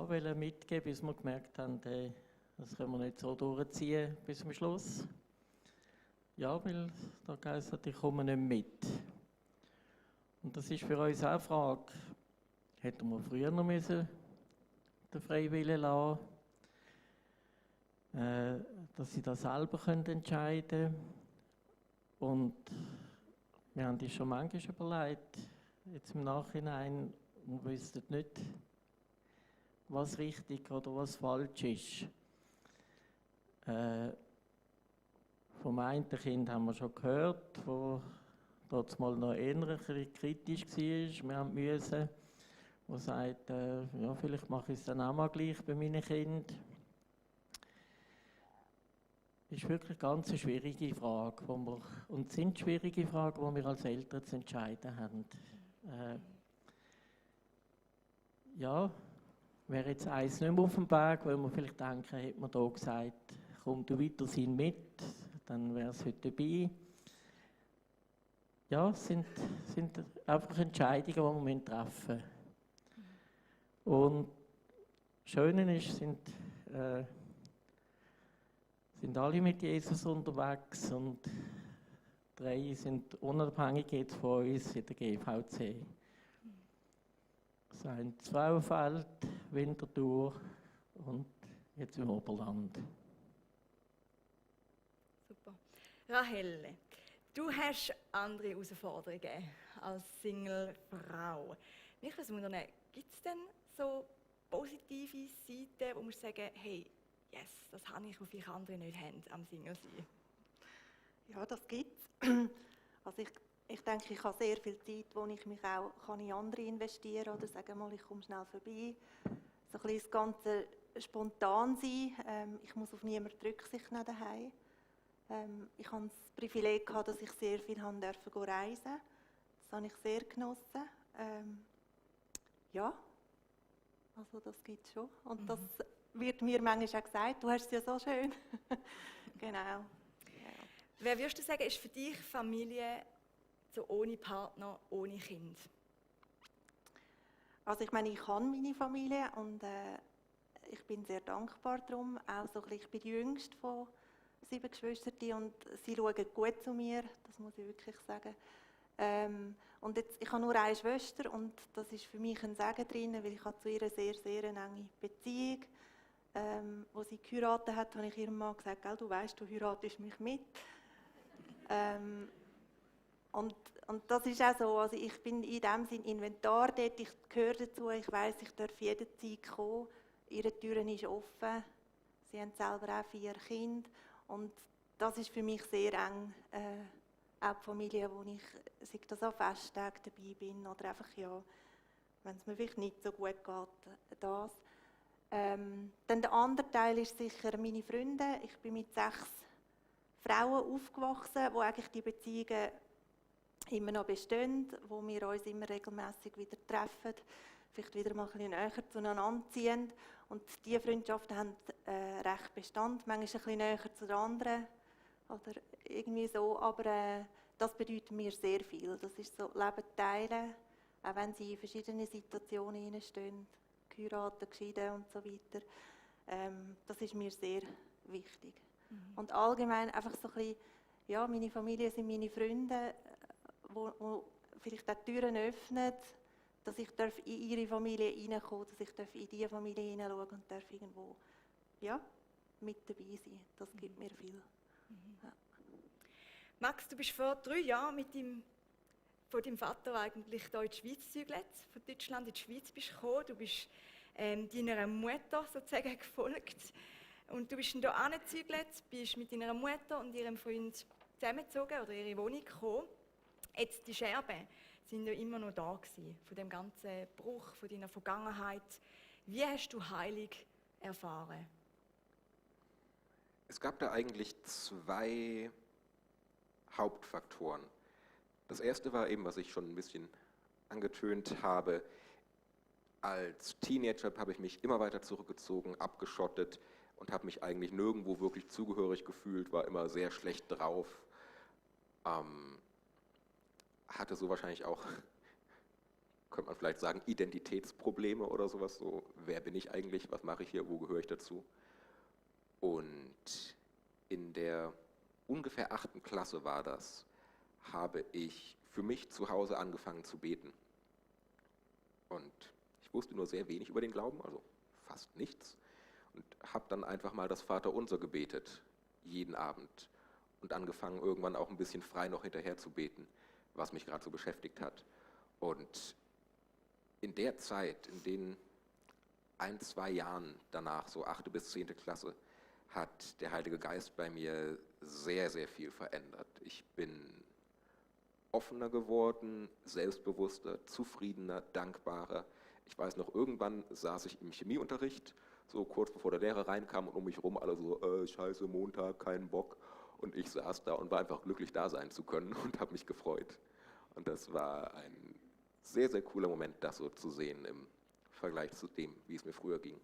wollen mitgeben, bis wir gemerkt haben, hey, das können wir nicht so durchziehen bis zum Schluss. Ja, weil da heisst es, ich komme nicht mit. Und das ist für uns auch eine Frage, hätten wir früher noch müssen den Freiwillen lassen, dass sie das selber entscheiden können. Und wir haben uns schon manchmal überlegt, jetzt im Nachhinein, wir wüssten nicht, was richtig oder was falsch ist. Vom einen Kind haben wir schon gehört, wo dort mal noch eher ein bisschen kritisch war. Wir haben müssen, der sagt, ja, vielleicht mache ich es dann auch mal gleich bei meinen Kindern. Das ist wirklich ganz eine schwierige Frage, und es sind schwierige Fragen, die wir als Eltern zu entscheiden haben. Ja, wäre jetzt eins nicht mehr auf dem Weg, weil wir vielleicht denken, hätte man da gesagt, komm du weiter sein mit, dann wäre es heute dabei. Ja, es sind einfach Entscheidungen, die wir treffen müssen. Und das Schöne ist, sind alle mit Jesus unterwegs und 3 sind unabhängig jetzt von uns in der GVC. Das sind Frauenfeld, Winterthur und jetzt im Oberland. Super. Rahel, du hast andere Herausforderungen als Single-Frau. Mich würde wundern, gibt es denn so positive Seiten, wo man sagen, hey, yes, das habe ich, was viele andere nicht haben am Single-Sein? Ja, das gibt es. Also ich denke, ich habe sehr viel Zeit, wo ich mich auch in andere investieren kann oder sage mal, ich komme schnell vorbei. So ein bisschen das Ganze spontan sein. Ich muss auf niemanden Rücksicht nehmen daheim. Ich habe das Privileg gehabt, dass ich sehr viel reisen durfte. Das habe ich sehr genossen. Ja, also das gibt es schon. Und das wird mir manchmal auch gesagt, du hast es ja so schön. Genau. Ja. Wer würdest du sagen, ist für dich Familie so ohne Partner, ohne Kind? Also ich meine, ich habe meine Familie und ich bin sehr dankbar darum. Auch so, ich bin die jüngste von 7 Geschwistern und sie schauen gut zu mir, das muss ich wirklich sagen. Und jetzt, ich habe nur eine Schwester und das ist für mich ein Segen drin, weil ich habe zu ihr eine sehr, sehr enge Beziehung. Wo sie geheiratet hat, habe ich ihrem Mann gesagt, du weißt, du heiratest mich mit. Und das ist auch so, also ich bin in dem Sinne Inventar dort, ich gehöre dazu, ich weiss, ich darf jederzeit kommen, ihre Türen ist offen, sie haben selber auch 4 Kinder und das ist für mich sehr eng, auch die Familie, wo ich, sei das an Festtagen dabei bin oder einfach, ja, wenn es mir vielleicht nicht so gut geht, das. Dann der andere Teil ist sicher meine Freunde, ich bin mit 6 Frauen aufgewachsen, wo eigentlich die Beziehungen immer noch bestehen, wo wir uns immer regelmäßig wieder treffen, vielleicht wieder mal ein bisschen näher zueinander ziehen. Und diese Freundschaften haben recht Bestand, manchmal ein bisschen näher zu den anderen oder irgendwie so, aber das bedeutet mir sehr viel. Das ist so, Leben teilen, auch wenn sie in verschiedenen Situationen stehen, geheiratet, geschieden und so weiter. Das ist mir sehr wichtig. Und allgemein einfach so ein bisschen, ja, meine Familie sind meine Freunde, wo vielleicht auch Türen öffnen, dass ich in ihre Familie hineinkommen darf, dass ich in diese Familie hineinschauen und darf irgendwo, ja, mit dabei sein. Das gibt mir viel. Ja. Max, du bist vor 3 Jahren von deinem Vater eigentlich hier in die Schweiz gezügelt, von Deutschland in die Schweiz bist gekommen. Du bist deiner Mutter sozusagen gefolgt. Und du bist dann hier angezügelt, bist mit deiner Mutter und ihrem Freund zusammengezogen oder ihre Wohnung gekommen. Jetzt die Scherben sind ja immer noch da gewesen, von dem ganzen Bruch, von deiner Vergangenheit. Wie hast du Heilung erfahren? Es gab da eigentlich 2 Hauptfaktoren. Das erste war eben, was ich schon ein bisschen angetönt habe. Als Teenager habe ich mich immer weiter zurückgezogen, abgeschottet und habe mich eigentlich nirgendwo wirklich zugehörig gefühlt, war immer sehr schlecht drauf. Hatte so wahrscheinlich auch, könnte man vielleicht sagen, Identitätsprobleme oder sowas. So, wer bin ich eigentlich, was mache ich hier, wo gehöre ich dazu? Und in der ungefähr 8. Klasse war das, habe ich für mich zu Hause angefangen zu beten. Und ich wusste nur sehr wenig über den Glauben, also fast nichts. Und habe dann einfach mal das Vaterunser gebetet, jeden Abend. Und angefangen, irgendwann auch ein bisschen frei noch hinterher zu beten, was mich gerade so beschäftigt hat. Und in der Zeit, in den 2 Jahren danach, so 8. bis 10. Klasse, hat der Heilige Geist bei mir sehr, sehr viel verändert. Ich bin offener geworden, selbstbewusster, zufriedener, dankbarer. Ich weiß noch, irgendwann saß ich im Chemieunterricht, so kurz bevor der Lehrer reinkam und um mich herum alle so, scheiße, Montag, keinen Bock. Und ich saß da und war einfach glücklich, da sein zu können und habe mich gefreut. Und das war ein sehr, sehr cooler Moment, das so zu sehen im Vergleich zu dem, wie es mir früher ging.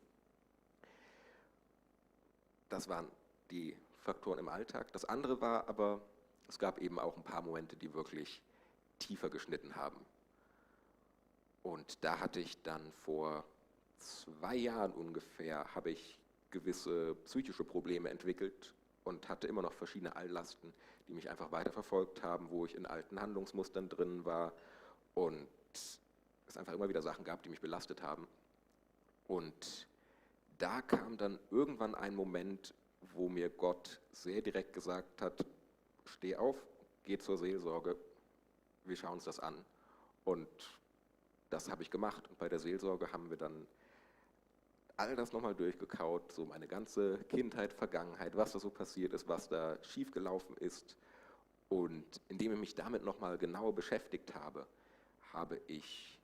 Das waren die Faktoren im Alltag. Das andere war aber, es gab eben auch ein paar Momente, die wirklich tiefer geschnitten haben. Und da hatte ich dann vor 2 Jahren ungefähr, habe ich gewisse psychische Probleme entwickelt und hatte immer noch verschiedene Alllasten, die mich einfach weiterverfolgt haben, wo ich in alten Handlungsmustern drin war und es einfach immer wieder Sachen gab, die mich belastet haben. Und da kam dann irgendwann ein Moment, wo mir Gott sehr direkt gesagt hat, steh auf, geh zur Seelsorge, wir schauen uns das an. Und das habe ich gemacht. Und bei der Seelsorge haben wir dann all das nochmal durchgekaut, so meine ganze Kindheit, Vergangenheit, was da so passiert ist, was da schiefgelaufen ist. Und indem ich mich damit nochmal genauer beschäftigt habe, habe ich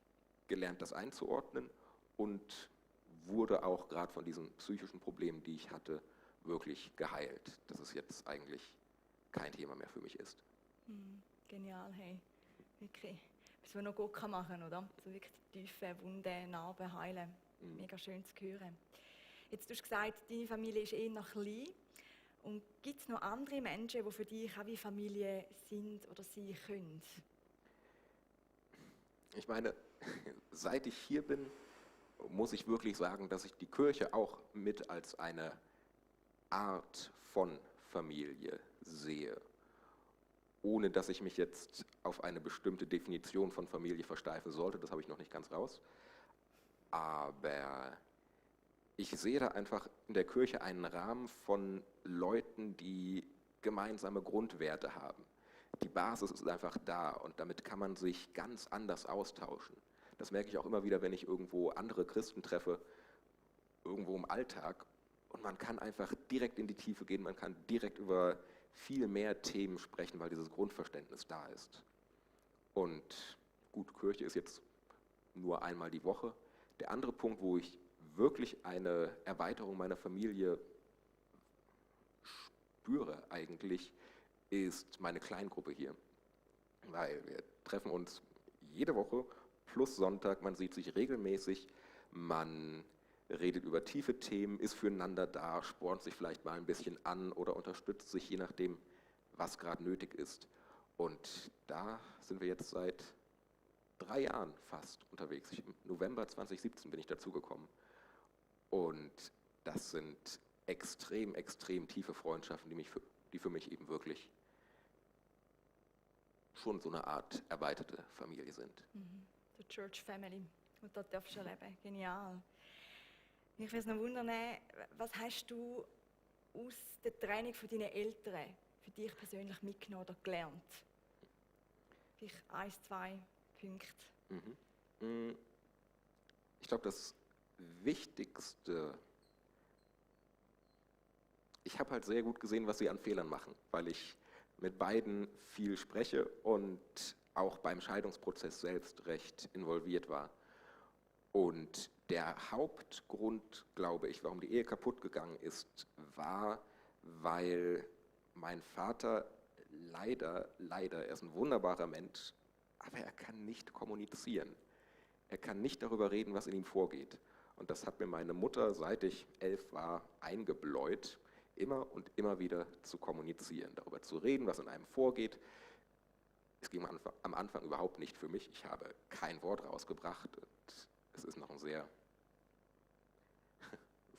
gelernt, das einzuordnen und wurde auch gerade von diesen psychischen Problemen, die ich hatte, wirklich geheilt, dass es jetzt eigentlich kein Thema mehr für mich ist. Genial, hey. Wirklich. Was man noch gut machen kann, oder? So wirklich die tiefen Wunden, Narben heilen. Mega schön zu hören. Jetzt hast du gesagt, deine Familie ist eher noch klein. Und gibt es noch andere Menschen, die für dich auch wie Familie sind oder sein können? Ich meine, seit ich hier bin, muss ich wirklich sagen, dass ich die Kirche auch mit als eine Art von Familie sehe, ohne dass ich mich jetzt auf eine bestimmte Definition von Familie versteifen sollte, das habe ich noch nicht ganz raus. Aber ich sehe da einfach in der Kirche einen Rahmen von Leuten, die gemeinsame Grundwerte haben. Die Basis ist einfach da und damit kann man sich ganz anders austauschen. Das merke ich auch immer wieder, wenn ich irgendwo andere Christen treffe, irgendwo im Alltag. Und man kann einfach direkt in die Tiefe gehen, man kann direkt über viel mehr Themen sprechen, weil dieses Grundverständnis da ist. Und gut, Kirche ist jetzt nur einmal die Woche. Der andere Punkt, wo ich wirklich eine Erweiterung meiner Familie spüre eigentlich, ist meine Kleingruppe hier. Weil wir treffen uns jede Woche plus Sonntag, man sieht sich regelmäßig, man redet über tiefe Themen, ist füreinander da, spornt sich vielleicht mal ein bisschen an oder unterstützt sich, je nachdem, was gerade nötig ist. Und da sind wir jetzt seit 3 Jahren fast unterwegs. Im November 2017 bin ich dazugekommen. Und das sind extrem, extrem tiefe Freundschaften, die für mich eben wirklich schon so eine Art erweiterte Familie sind. The Church Family. Und das darfst du erleben. Genial. Mich würde es noch wundern, was hast du aus der Training von deinen Eltern für dich persönlich mitgenommen oder gelernt? Vielleicht 1, 2 Punkte. Ich glaube, das Wichtigste, ich habe halt sehr gut gesehen, was sie an Fehlern machen, weil ich mit beiden viel spreche und auch beim Scheidungsprozess selbst recht involviert war. Und der Hauptgrund, glaube ich, warum die Ehe kaputt gegangen ist, war, weil mein Vater leider, er ist ein wunderbarer Mensch, aber er kann nicht kommunizieren. Er kann nicht darüber reden, was in ihm vorgeht. Und das hat mir meine Mutter, seit ich 11 war, eingebläut, immer und immer wieder zu kommunizieren, darüber zu reden, was in einem vorgeht. Es ging am Anfang überhaupt nicht für mich. Ich habe kein Wort rausgebracht und es ist noch ein sehr,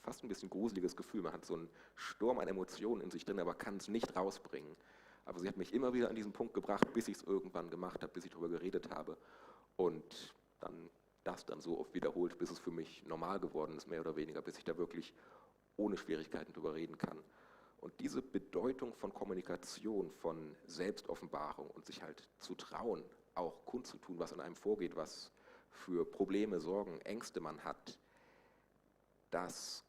fast ein bisschen gruseliges Gefühl. Man hat so einen Sturm an Emotionen in sich drin, aber kann es nicht rausbringen. Aber sie hat mich immer wieder an diesen Punkt gebracht, bis ich es irgendwann gemacht habe, bis ich darüber geredet habe. Und dann so oft wiederholt, bis es für mich normal geworden ist, mehr oder weniger, bis ich da wirklich ohne Schwierigkeiten drüber reden kann. Und diese Bedeutung von Kommunikation, von Selbstoffenbarung und sich halt zu trauen, auch kundzutun, was in einem vorgeht, was für Probleme, Sorgen, Ängste man hat, das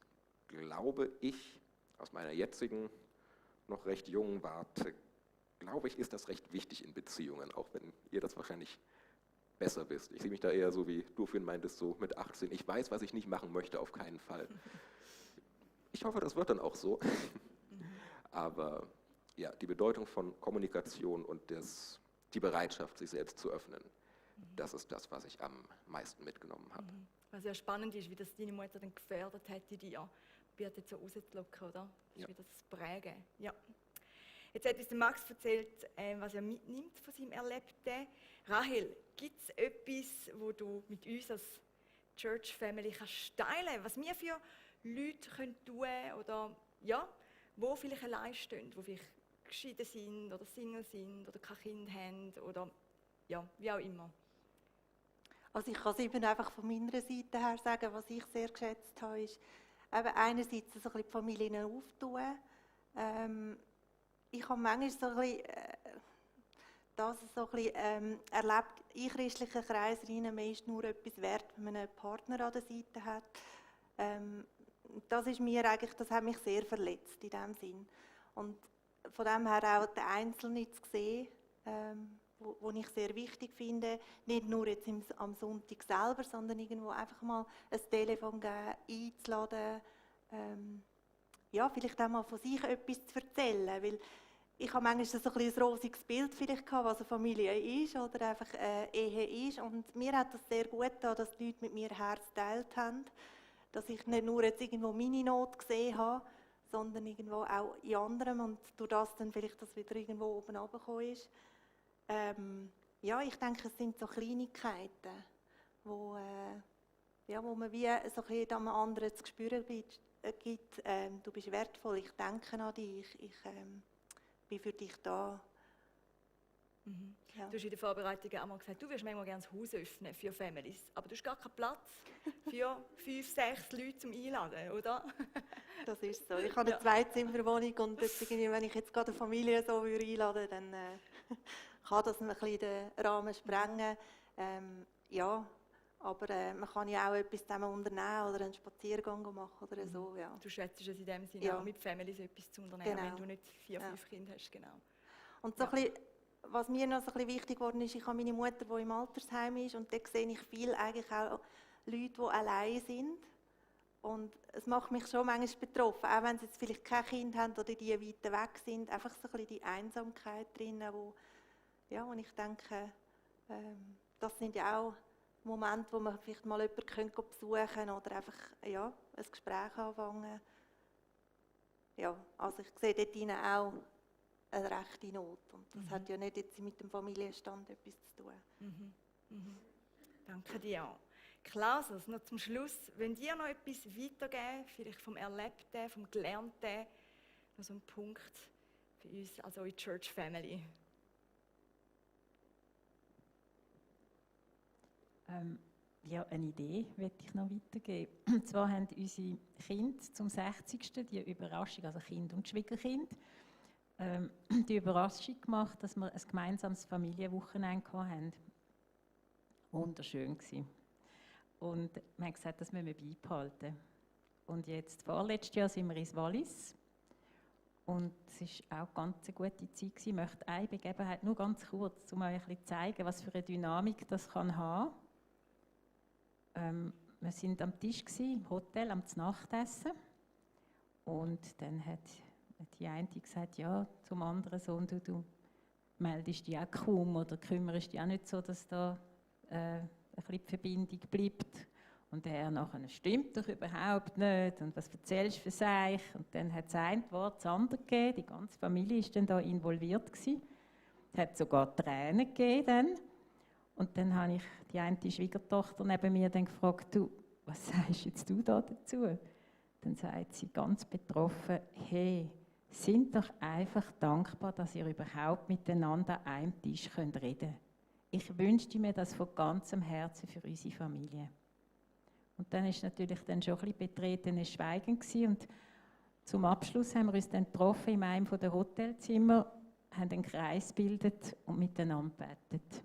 glaube ich, aus meiner jetzigen, noch recht jungen Warte, glaube ich, ist das recht wichtig in Beziehungen, auch wenn ihr das wahrscheinlich besser wisst. Ich sehe mich da eher so, wie du vorhin meintest, so mit 18. Ich weiß, was ich nicht machen möchte, auf keinen Fall. Ich hoffe, das wird dann auch so. Aber ja, die Bedeutung von Kommunikation und die Bereitschaft, sich selbst zu öffnen, das ist das, was ich am meisten mitgenommen habe. Was ja spannend ist, wie das deine Mutter dann gefördert hat in dir, probiert jetzt so rauszulocken, oder? Das ist wieder das Prägen. Ja. Jetzt hat uns der Max erzählt, was er mitnimmt von seinem Erlebten. Rahel, gibt es etwas, wo du mit uns als Church Family kannst teilen, was wir für Leute können tun oder ja, wo vielleicht allein stehen, wo vielleicht geschieden sind oder Single sind oder kein Kind haben oder ja, wie auch immer? Also ich kann es eben einfach von meiner Seite her sagen, was ich sehr geschätzt habe, ist eben einerseits so ein bisschen die Familien auftun. Ich habe manchmal so ein bisschen, das so ein bisschen erlebt, in christlichen Kreisen, man ist nur etwas wert, wenn man einen Partner an der Seite hat. Das ist mir eigentlich, das hat mich sehr verletzt in dem Sinn. Und von dem her auch den Einzelnen zu sehen, wo ich sehr wichtig finde, nicht nur jetzt am Sonntag selber, sondern irgendwo einfach mal ein Telefon geben, einzuladen, ja, vielleicht auch mal von sich etwas zu erzählen, weil ich habe manchmal so ein rosiges Bild vielleicht gehabt, was eine Familie ist oder einfach eine Ehe ist, und mir hat das sehr gut getan, dass die Leute mit mir Herz geteilt haben, dass ich nicht nur jetzt irgendwo meine Not gesehen habe, sondern irgendwo auch in anderem und durch das dann vielleicht das wieder irgendwo oben runtergekommen ist. Ja, ich denke, es sind so Kleinigkeiten, wo man wie so ein bisschen am anderen zu spüren gibt, du bist wertvoll, ich denke an dich, ich bin für dich da. Ja. Du hast in der Vorbereitung einmal gesagt, du würdest manchmal gerne das Haus öffnen für Families, aber du hast gar keinen Platz für 5, 6 Leute zum Einladen, oder? Das ist so. Ich habe eine Zweizimmerwohnung und jetzt irgendwie, wenn ich jetzt gerade eine Familie so einladen würde, dann kann das ein bisschen den Rahmen sprengen. Ja, aber man kann ja auch etwas zusammen unternehmen oder einen Spaziergang machen oder so. Ja. Du schätzt es in dem Sinne auch mit Families etwas zu unternehmen, genau. wenn du nicht 4, 5 Kinder hast. Genau. Und so ein bisschen, was mir noch so ein bisschen wichtig geworden ist, ich habe meine Mutter, die im Altersheim ist, und dort sehe ich viel eigentlich auch Leute, die allein sind. Und es macht mich schon manchmal betroffen, auch wenn sie jetzt vielleicht kein Kind haben oder die weiter weg sind, einfach so ein bisschen die Einsamkeit drin, wo ich denke, das sind ja auch Momente, wo man vielleicht mal jemanden besuchen kann oder einfach ein Gespräch anfangen. Ja, also ich sehe dort drinnen auch eine rechte Not. Und das hat ja nicht jetzt mit dem Familienstand etwas zu tun. Danke dir. Klaus, also noch zum Schluss, wenn dir noch etwas weitergeben, vielleicht vom Erlebten, vom Gelernten, noch so ein Punkt für uns als eure Church Family. Ja, eine Idee möchte ich noch weitergeben. Und zwar haben unsere Kinder zum 60. die Überraschung, also Kind und Schwiegerkind, die Überraschung gemacht, dass wir ein gemeinsames Familienwochenende hatten. Wunderschön gewesen. Und wir haben gesagt, das müssen wir beibehalten. Und jetzt, vorletztes Jahr, sind wir ins Wallis. Und es war auch ganz eine gute Zeit. Ich möchte eine Begebenheit nur ganz kurz, um euch ein bisschen zu zeigen, was für eine Dynamik das kann haben. Wir waren am Tisch im Hotel, am Nachtessen. Und dann hat die eine gesagt, ja, zum anderen Sohn, du meldest dich auch kaum oder kümmerst dich auch nicht so, dass da ein bisschen die Verbindung bleibt. Und er nachher, stimmt doch überhaupt nicht und was erzählst du für sich? Und dann hat es ein Wort das andere gegeben, die ganze Familie war dann da involviert gewesen. Es hat sogar Tränen gegeben dann. Und dann habe ich die eine Schwiegertochter neben mir dann gefragt, du, was sagst jetzt du da dazu? Dann sagt sie ganz betroffen, hey, sind doch einfach dankbar, dass ihr überhaupt miteinander an einem Tisch reden könnt. Ich wünschte mir das von ganzem Herzen für unsere Familie. Und dann ist natürlich dann schon ein bisschen betretenes Schweigen gewesen. Und zum Abschluss haben wir uns dann getroffen in einem der Hotelzimmer, haben einen Kreis gebildet und miteinander gebetet.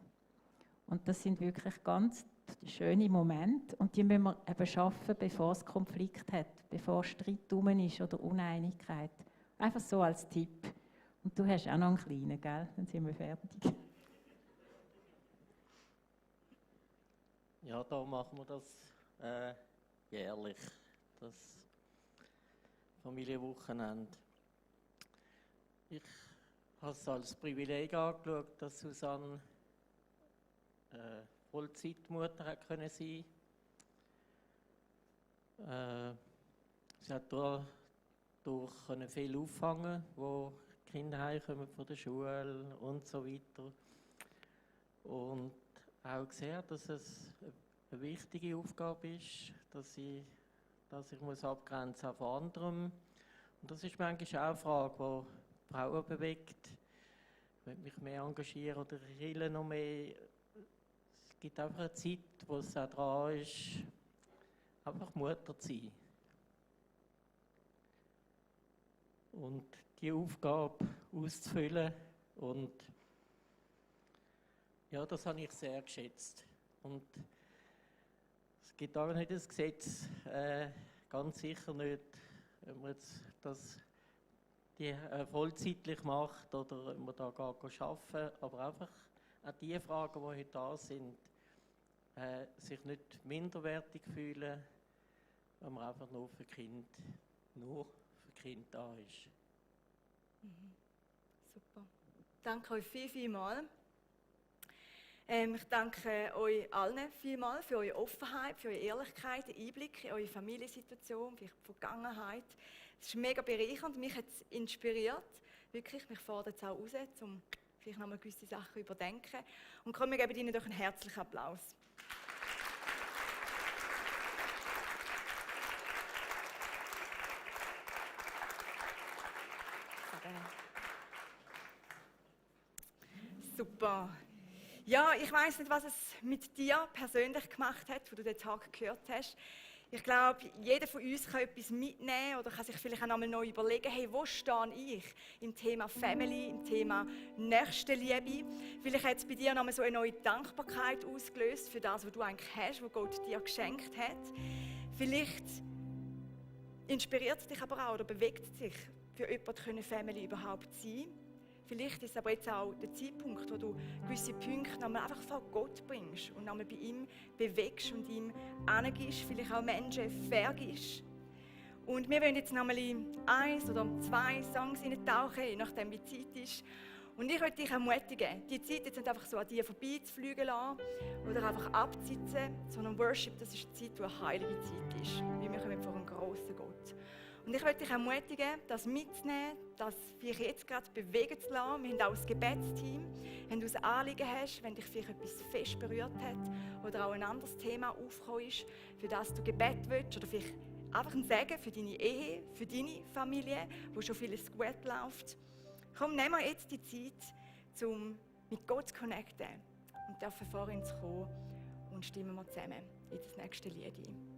Und das sind wirklich ganz der schöne Moment. Und die müssen wir eben schaffen, bevor es Konflikt hat, bevor Streit rum ist oder Uneinigkeit. Einfach so als Tipp. Und du hast auch noch einen kleinen, gell? Dann sind wir fertig. Ja, da machen wir das jährlich, das Familienwochenende. Ich habe es als Privileg angeschaut, dass Susanne Vollzeitmutter hat können sein. Sie hat dadurch viel auffangen, wo die Kinder heimkommen von der Schule und so weiter. Und auch gesehen, dass es eine wichtige Aufgabe ist, dass ich muss abgrenzen von anderem. Und das ist manchmal auch eine Frage, die Frauen bewegt. Ich will mich mehr engagieren oder Kirche noch mehr. Es gibt einfach eine Zeit, wo es auch dran ist, einfach Mutter zu sein. Und die Aufgabe auszufüllen. Und ja, das habe ich sehr geschätzt. Und es gibt auch nicht das Gesetz, ganz sicher nicht, wenn man jetzt das vollzeitlich macht oder wenn man da gar arbeiten, aber einfach auch die Fragen, die heute da sind, sich nicht minderwertig fühlen, wenn man einfach nur für Kind da ist. Super. Danke euch vielmals. Ich danke euch allen vielmals für eure Offenheit, für eure Ehrlichkeit, den Einblick in eure Familiensituation, für die Vergangenheit. Es ist mega bereichernd, mich hat es inspiriert. Wirklich, mich fordert es auch raus, um vielleicht nochmal gewisse Sachen zu überdenken. Und komm, wir geben Ihnen doch einen herzlichen Applaus. Super. Ja, ich weiss nicht, was es mit dir persönlich gemacht hat, wo du den Tag gehört hast. Ich glaube, jeder von uns kann etwas mitnehmen oder kann sich vielleicht auch nochmal neu überlegen, hey, wo stehe ich im Thema Family, im Thema Nächstenliebe? Vielleicht hat es bei dir nochmal so eine neue Dankbarkeit ausgelöst für das, was du eigentlich hast, was Gott dir geschenkt hat. Vielleicht inspiriert es dich aber auch oder bewegt es dich, für jemanden Family überhaupt zu sein. Vielleicht ist es aber jetzt auch der Zeitpunkt, wo du gewisse Punkte nochmal einfach vor Gott bringst und nochmal bei ihm bewegst und ihm angibst, vielleicht auch Menschen vergibst. Und wir wollen jetzt nochmal in 1 oder 2 Songs hineintauchen, je nachdem wie die Zeit ist. Und ich möchte dich ermutigen, die Zeit jetzt nicht einfach so an dir vorbeizufliegen lassen oder einfach abzusitzen, sondern Worship, das ist eine Zeit, die eine heilige Zeit ist. Weil wir kommen vor einem grossen Gott. Und ich möchte dich ermutigen, das mitzunehmen, das dich jetzt gerade bewegen zu lassen. Wir haben auch ein Gebetsteam. Wenn du ein Anliegen hast, wenn dich vielleicht etwas fest berührt hat oder auch ein anderes Thema aufgekommen ist, für das du Gebet willst oder vielleicht einfach ein Segen für deine Ehe, für deine Familie, wo schon vieles gut läuft. Komm, nehmen wir jetzt die Zeit, um mit Gott zu connecten und dürfen vor ihn zu kommen und stimmen wir zusammen in das nächste Lied ein.